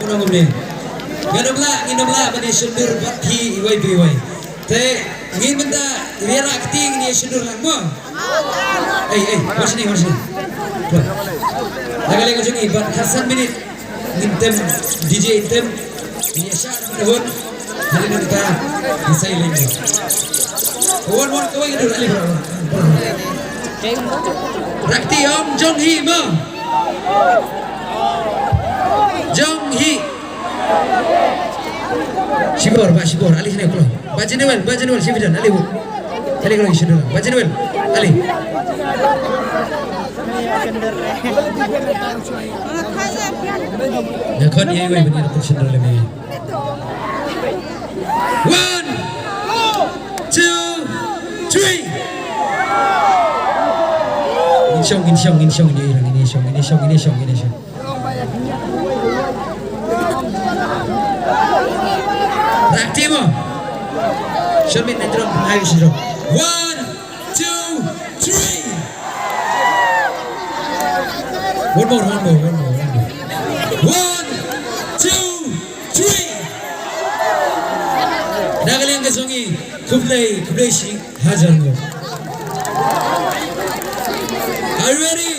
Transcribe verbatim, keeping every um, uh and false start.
Nongum ne. Ngan ym lah, ngin ym lah ban ïa shondur bad hi iwei pa iwei. Te ngin mynta ïa rah kti ngin ïa shondur lang mo. Ei ei, watch ni, watch ni. Tuan. Lagi lagi jong i bad khatsan minit. Ngin tem D J tem. Ngin ïa shah na hun. Hari nang ta. Ngin sai lagi. Wan wan kawei dur ali bro. Rakti ong jong hi mo. Jong hi. Shibor, ba shibor, ali sini kulo. Ba Januel, ba Januel, shibidan, ali bu. Ali kulo shibidan. Ba Januel, ali. Nga khot ïa iwei ban ïa shibidan le me. One, two, three. Ngin shong, ngin shong, ngin shong, ngin shong, ngin shong, ngin shong, ngin shong. Rakti mo. Show me the drum. One, two, three. One more, one more, one more, one more. One, two, three. Na ka liang ka jong i, khublei, khublei shi. Hajar mo. Are you ready?